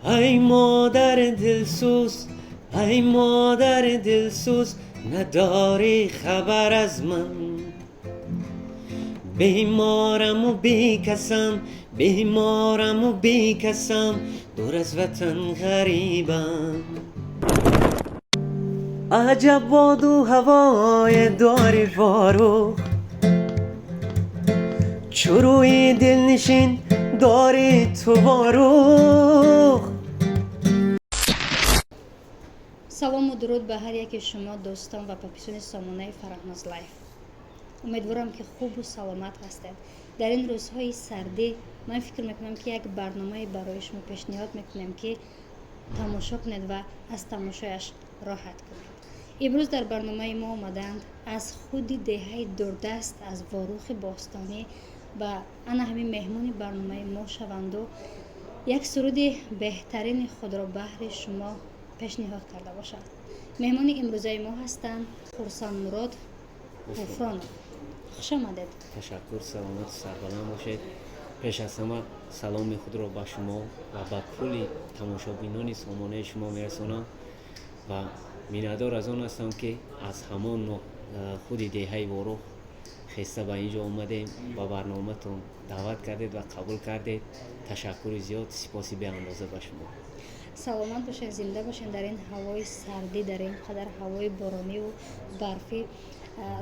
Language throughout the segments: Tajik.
Ай модари дилсӯз, ай модари дилсӯз, надорӣ хабар аз ман. Бемораму бекасам, бемораму бекасам, дур аз ватан ғарибам. Аҷаб боду ҳавое дори Ворух, чу рӯи дилнишин дори ту Ворух. Салому дуруд ба ҳар яке шумо, дӯстон ва подписчикони сомонаи Фараҳноз Лайф. Умедворам, ки хубу саломат ҳастед. Дар ин рӯзҳои сардӣ ман фикр мекунам, ки як барномае барои шумо пешниҳод мекунем, ки тамошо кунед ва аз тамошояш роҳат кунед. Имрӯз дар барномаи мо омаданд аз худи деҳаи дурдаст, аз Ворухи бостонӣ, ва ана ҳамин меҳмони барномаи мо шаванду як суруди беҳтарини худро баҳри шумо пешниҳод карда бошанд. Меҳмони имрӯзаи мо ҳастанд Хурсандмурод Ғуфронов. Хуш омадед. Ташаккур, саломату сарбаланд бошед. Пеш аз ҳама саломи худро ба шумо ва ба кулли тамошобинони сомонаи шумо мерасонам ва миннатдор аз он ҳастам, ки аз ҳамон худи деҳаи Ворух хеста ба ин ҷо омадем, ба барноматон даъват кардед ва қабул кардед. Ташаккури зиёд, сипоси беандоза ба шумо. Саломат бошед, зинда бошед. Дар ин ҳавои сардӣ, дар ин қадар ҳавои борониву барфӣ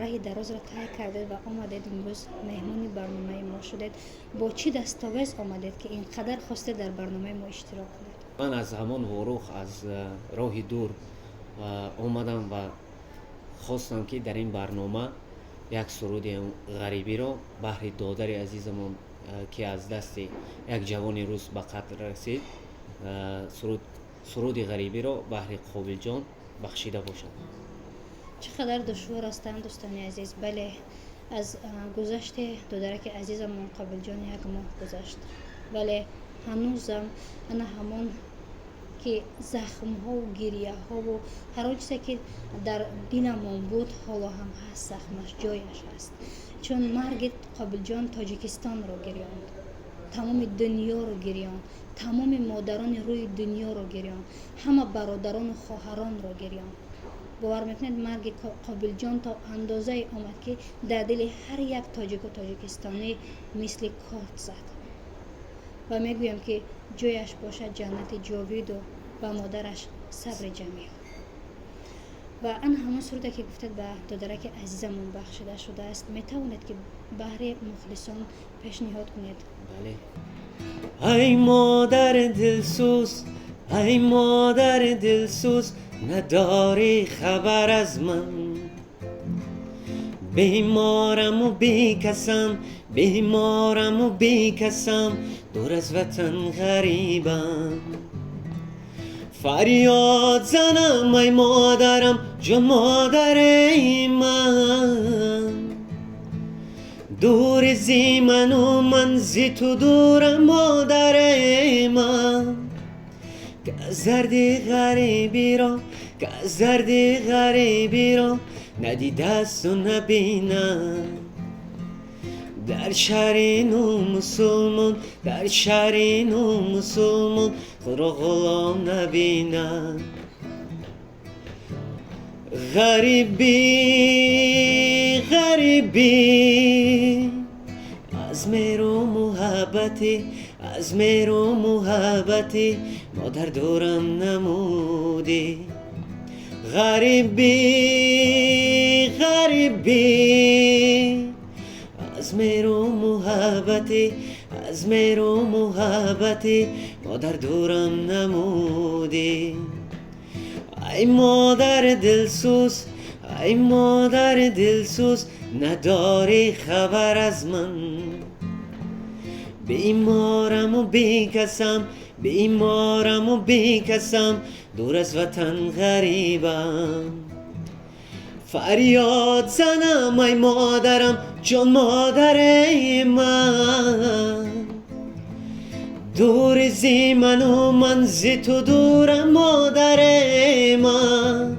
раҳи дарозро тай кардед ва омадед, имрӯз меҳмони барномаи мо шудед. Бо чӣ дастовез омадед, ки ин қадар хостед дар барномаи мо иштирок кунед? Ман аз ҳамон Ворух, аз роҳи дур омадам ва хостам, ки дар ин барнома як суруди ғарибиро баҳри додари азизамон, ки аз дасти як ҷавони рус ба қатл расид, суруди ғарибиро баҳри Қобилҷон бахшида бошам. Чӣ қадар душвор ҳастанд, дӯстони азиз. Бале, аз гузашти додараки азизамон Қобилҷон як моҳ гузашт, вале ҳанӯзам ана ҳамон ки захмҳову гирияҳову ҳар он чизе, ки дар диламон буд, ҳоло ҳам ҳаст, захмаш ҷояш ҳаст. Чун марги Қобилҷон Тоҷикистонро гирёнд, тамоми дунёро гирёнд, тамоми модарони рӯи дунёро гирёнд, ҳама бародарону хоҳаронро гирёнд. Бовар мекунед, марги Қобилҷон то андозае омад, ки дар дили ҳар як тоҷику тоҷикистонӣ мисли корд зад. Ва мегӯям, ки ҷояш бошад ҷаннати ҷовиду ба модараш сабри ҷамил. Ва ана ҳамон суруде, ки гуфтед, ба додараки азизамон бахшида шудааст, метавонед, ки баҳри мухлисон пешниҳод кунед? Бале. Ай модари дилсӯз, ай модари дилсӯз, надорӣ хабар аз ман. Бемораму бекасам, бемораму бекасам, дур аз ватан ғарибам. Фарёд занам, ай модарам, ҷон модари ман, дури зи ману ман зи ту дурам, модари ман. Ки аз дарди ғарибиро, ки аз дарди ғарибиро надидасту набинам. Дар шаҳри ну мусулмон, дар шаҳри ну мусулмон худро ғулом набинам. Ғарибӣ, ғарибӣ, аз меҳру муҳаббати, аз меҳру муҳаббати модар дурам намудӣ. Ғарибӣ, ғарибӣ, аз меҳру муҳаббати, аз меҳру муҳаббати модар дурам намудӣ. Ай модари дилсӯз, ай модари дилсӯз, надорӣ хабар аз ман. Бемораму бекасам, бемораму бекасам, дур аз ватан ғарибам. Фарёд занам, ай модарам, ҷон модари ман, дури зи ману ман зи ту дурам, модари ман.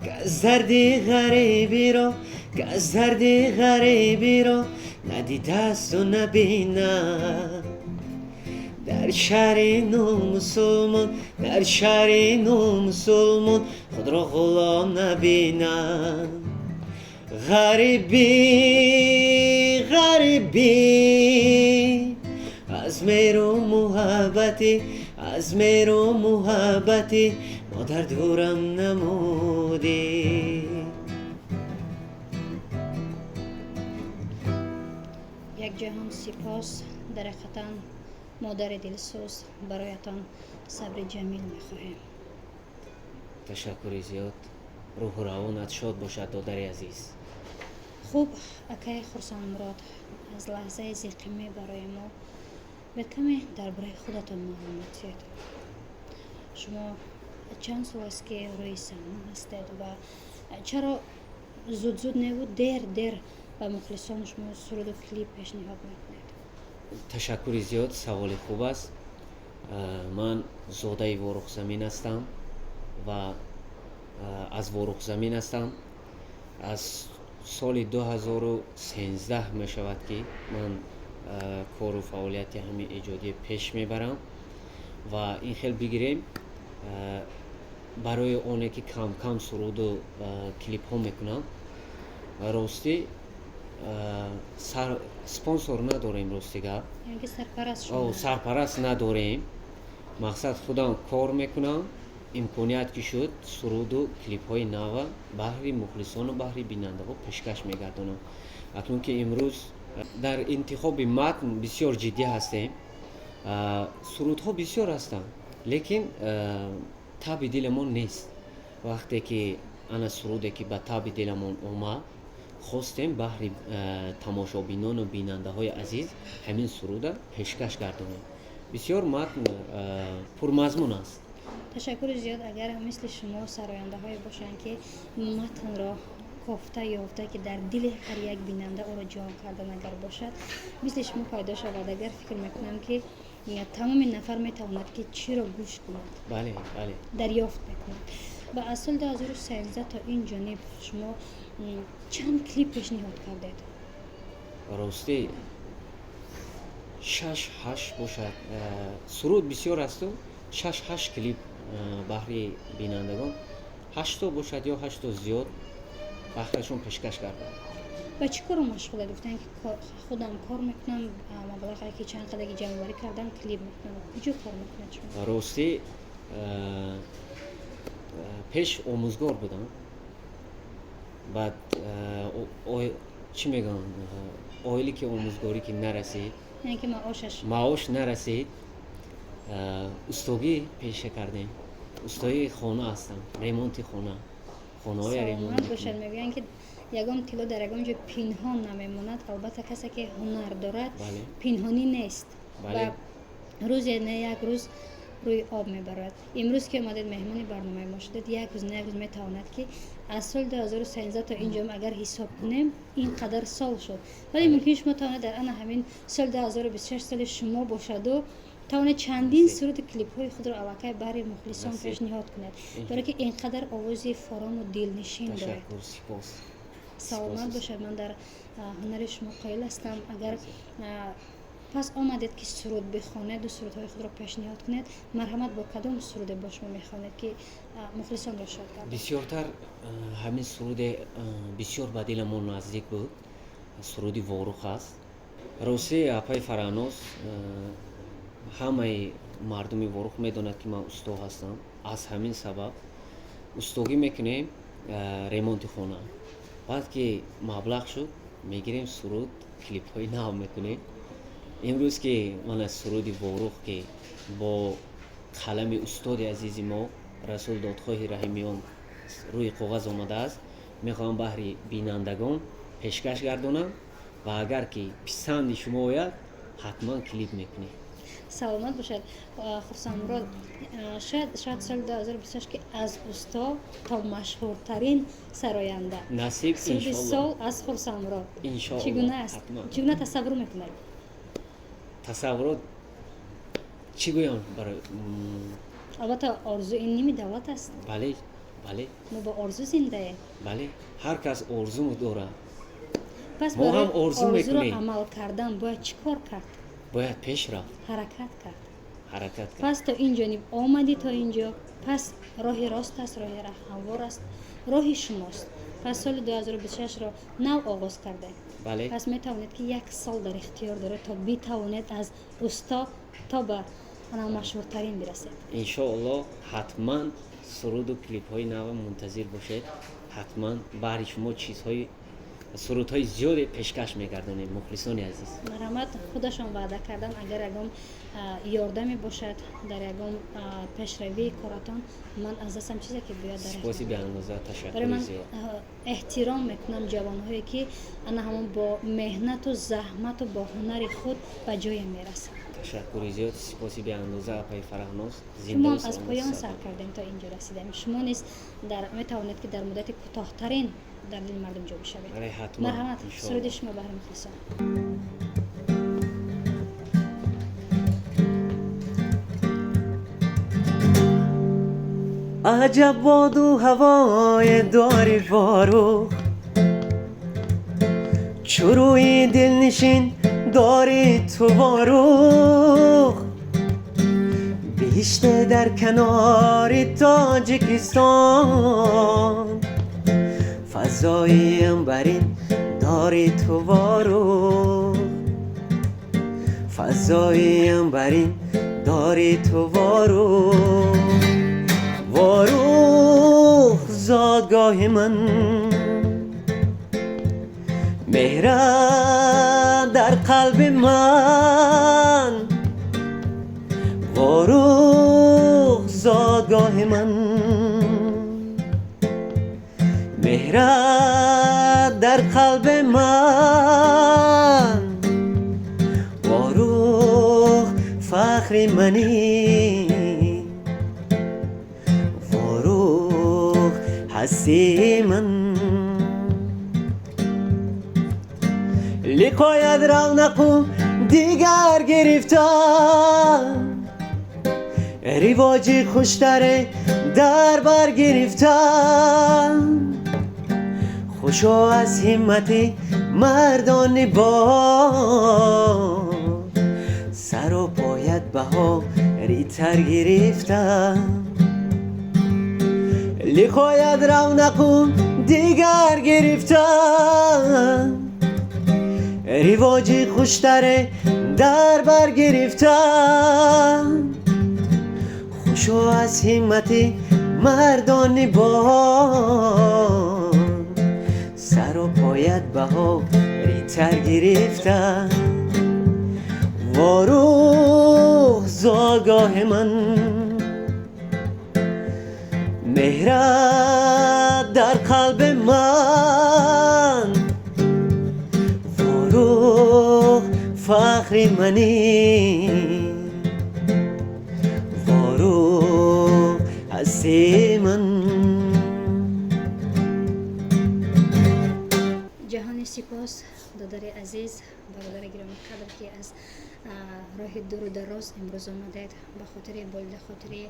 Ки аз дарди ғарибиро, ки аз дарди ғарибиро надидасту набинам. Дар шаҳри номусулмон, дар шаҳри номусулмон худро ғулом набинам. Ғарибӣ, ғарибӣ, аз меҳру муҳаббатӣ, аз меҳру муҳаббатӣ модар дурам намудӣ. Як ҷаҳон сипос, дар ҳақиқатан модари дилсӯз, бароятон сабри ҷамил мехоҳем. Ташаккури зиёд, рӯҳу равонат шод бошад, додари азиз. Хуб, акаи Хурсандмурод, аз лаҳзаи зиқимӣ барои мо биёд каме дар бораи худатон маълумот диҳед. Шумо чанд сол аст ки рӯи саҳна ҳастед ва чаро зуд-зуд неву дер-дер ба мухлисон шумо суруду клип пешниҳод мекунед? Ташаккури зиёд, саволи хуб аст. Ман зодаи Ворухзамин ҳастам ва аз Ворухзамин ҳастам. Аз соли 2013 мешавад ки ман кору фаъолияти ҳамин эҷодӣ пеш мебарам ва ин хел бигирем, барои оне ки кам-кам суруду клипҳо мекунам. Ростӣ спонсор надорем, рости гап. Яъне ки сарпараст шумо? Сарпараст надорем. Мақсад худам кор мекунам, имконият ки шуд суруду клипҳои нава баҳри мухлисону баҳри бинандаҳо пешкаш мегардонам. Акнун ки имрӯз дар интихоби матн бисёр ҷиддӣ ҳастем, сурудҳо бисёр ҳастанд, лекин таби диламон нест. Вақте ки ана суруде ки ба таби диламон омад, хостем баҳри тамошобинону бинандаҳои азиз ҳамин суруда пешкаш гардонем. Бисёр матн пурмазмун аст. Ташаккури зиёд. Агар мисли шумо сарояндаҳое бошанд, ки матнро кофта ёфта, ки дар дили ҳар як бинанда ӯро ҷон кардан агар бошад, мисли шумо пайдо шавад, агар фикр мекунам ки тамоми нафар метавонад ки чиро гӯш кунад, бале, бале, дарёфт мекунад. Ва аз соли 2013 то ин ҷониб шумо чанд клип пешниҳод кардед? Ростӣ 6-8 бошад. Суруд бисёр асту 6-8 клип баҳри бинандагон, 8то бошад ё 8то зиёд баҳрашон пешкаш кардам. Ба чӣ кору машғулед? Гуфтанд ки худам кор мекунам, маблағе ки чанд қадари ҷамъоварӣ кардам клип мекунам. Куҷо кор мекунед шумо? Ростӣ пеш омӯзгор будам, баъд чӣ мегӯям, оиле ки омӯзгорӣ ки нарасид, яъне ки маошаш маош нарасид, устогӣ пеша кардем. Устои хона ҳастам, ремонти хона, хонаҳои ремонт. Саломат бошад. Мегӯянд ки ягон тилло дар ягон ҷо пинҳон намемонад. Албатта, касе ки ҳунар дорад, пинҳонӣ нест ва рӯзе не як рӯз рӯи об мебарад. Имрӯз ки омадед меҳмони барномаи мо шудед, як рӯз не як рӯз метавонад ки аз соли 2013 то ин ҷо агар ҳисоб кунем, ин қадар сол шуд, вале мумкин шумо тавонед дар ана ҳамин соли 2026 соли шумо бошаду тавонед чандин суруди клипҳои худро аллакай баҳри мухлисон пешниҳод кунед, барое ки ин қадар овози форому дилнишин доред. Саломат бошад. Ман дар ҳунари шумо қоил ҳастам. Агар пас омадед ки суруд бихонеду сурудҳои худро пешниҳод кунед, марҳамат, бо кадом суруде бо шумо мехонед ки мухлисонро шод гардонед? Бисёртар ҳамин суруде бисёр ба диламон наздик буд, суруди Ворух аст. Ростӣ, апаи Фараҳноз, ҳамаи мардуми Ворух медонад ки ман усто ҳастам. Аз ҳамин сабаб устогӣ мекунем, ремонти хона. Баъд ки маблағ шуд, мегирем, суруд клипҳои нав мекунем. Имрӯз ки мана суруди Ворух, ки бо қалами устоди азизи мо Расул Додхоҳи Раҳимиён рӯи коғаз омадааст, мехоҳам баҳри бинандагон пешкаш гардонам ва агар ки писанди шумо ояд, ҳатман клип мекунем. Саломат бошад, Хурсандмурод. Шояд соли 2026 ки аз усто то машҳуртарин сароянда насиб. Суруди сол аз Хурсандмурод чӣ гуна аст? Чӣ гуна тасаввур мекунед? Тасаввурот чӣ гӯям барои Албатта, орзу ин ними давлат аст. Бале, бале. Мо бо орзу зиндаем. Бале, ҳар кас орзу дорад. Пас мо ҳам орзу орзуро мекунем. Амал кардан бояд чӣ кор кард? Бояд пеш рафт. Ҳаракат кард. Ҳаракат кард. Пас то ин ҷониб омадӣ, то инҷо, пас роҳи рост аст, роҳи ҳамвор аст, роҳи шумост. Пас соли 2026-ро нав оғоз кардем. Бале. Пас метавонед, ки як сол дар ихтиёр доред, то битавонед аз усто то ба машҳуртарин бирасед. Иншоаллоҳ, ҳатман суруду клипҳои нава мунтазир бошед. Ҳатман баҳри шумо чизҳои, сурудҳои зиёде пешкаш мегардонем, мухлисони азиз. Марҳамат, худашон ваъда кардан, агар ягон ёрдаме бошад дар ягон пешравии коратон, ман аз дастам чизе ки биёяд дар Сипоси беандоза, барои ташаккури ман зиёд. Эҳтиром мекунам ҷавонҳое, ки ана ҳамон бо меҳнату заҳмату бо ҳунари худ ба ҷое мерасанд. Ташаккури зиёд, сипоси беандоза, апаи Фараҳноз. Шумо Зинда аз поён сар кардем, то инҷо расидем. Шумо низ метавонед, ки дар муддати кӯтоҳтарин дар дили мардум ҷо бишавед. Бале, ҳатман. Марҳамат, Иншоаллоҳ. суруди шумо баҳри мухлисон. Аҷаб боду ҳавое дори Ворух, чу рӯи дилнишин дори ту Ворух. Биҳиште дар канори Тоҷикистон, фазои анбарин дори ту Ворух, фазои анбарин дори ту Ворух. Ворух, зодгоҳи ман, меҳрат дар қалби ман. Ворух, зодгоҳи ман, меҳрат дар қалби ман. Ворух, фахри мани, Ворух, ҳастии ман. Лиқоят равнақу дигар гирифтам, ривоҷи хуштаре дар бар гирифтам. Хушо аз ҳиммати мардони бо сару поят баҳоритар гирифтам. Лиқоят равнақу дигар гирифтам, ривоҷи хуштаре дар бар гирифтам. Хушо аз ҳиммати мардони бо сару поят баҳоритар гирифтам. Ворух, зодгоҳи ман, меҳрат дар қалби ман. Ворух, фахри мани, Ворух, ҳастии ман. Ҷаҳони сипос, додари азиз, бародари гиромиқадр, ки аз роҳи дуру дароз имрӯз омадед ба хотири болида хотири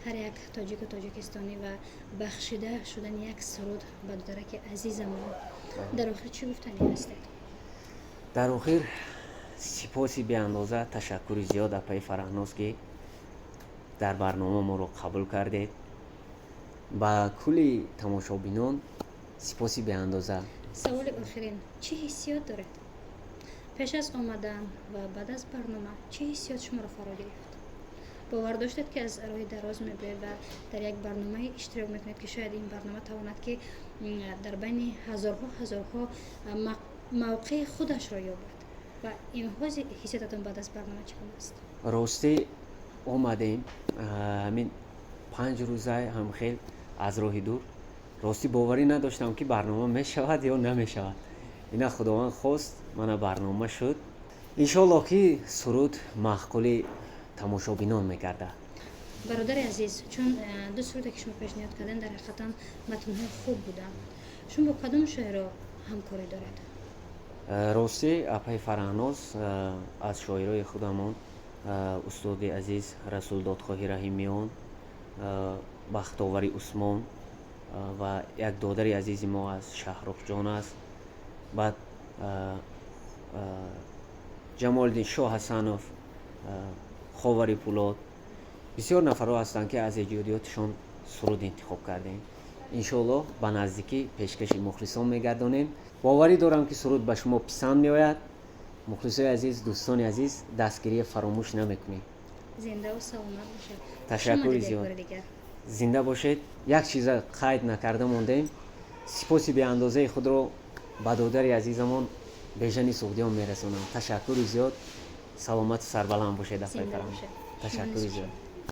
ҳар як тоҷику тоҷикистонӣ ва бахшида шудани як суруд ба додараки азизамон. Дар охир чӣ гуфтанӣ ҳастед? Дар охир сипоси беандоза, ташаккури зиёд, апаи Фараҳноз, ки дар барнома моро қабул кардед. Ба кулли тамошобинон сипоси беандоза. Саволи охирин: чӣ ҳиссиёт доред пеш аз омадан ва баъд аз барнома? Чӣ ҳиссиёт шуморо фаро гирифт? Бовар доштед, ки аз роҳи дароз мебиёед ва дар як барномае иштирок мекунед, ки шояд ин барнома тавонад, ки дар байни ҳазорҳо ҳазорҳо мавқеи худашро ёбад? Ва имҳози ҳиссиётатон баъд аз барнома чӣ гуна аст? Ростӣ, омадем, ҳамин 5 рӯза ҳамхел аз роҳи дур. Ростӣ, боварӣ надоштам, ки барнома мешавад ё намешавад. Ина Худованд хост, мана барнома шуд. Иншоаллоҳ, ки суруд маъқули тамошобинон мегардад. Бародари азиз, чун ду суруде, ки шумо пешниҳод кардем, дар ҳақиқатан матнҳои хуб буданд, шумо бо кадом шоиро ҳамкорӣ доред? Ростӣ, апаи Фараҳноз, аз шоирои худамон устоди азиз Расул Додхоҳи Раҳимиён, Бахтовари Усмон ва як додари азизи мо аз Шаҳрухҷон аст. Баъд Ҷамолиддин Шоҳ Ҳасанов. Ховари Пулод, бисёр нафарҳо ҳастанд, ки аз эҷодиётшон суруд интихоб кардем. Иншоаллоҳ, ба наздикӣ пешкаши мухлисон мегардонем. Боварӣ дорам, ки суруд ба шумо писанд меояд. Мухлисои азиз, дӯстони азиз, дастгирия фаромӯш намекунем. Зиндаву саломат бошед. Ташаккури зиёд, зинда бошед. Як чиза қайд накарда мондем. Сипоси беандозаи худро ба додари азизамон Бежани Суғдиён мерасонам. Ташаккури зиёд, саломату сарбаланд бошед, апаи. Ташаккури зиёд.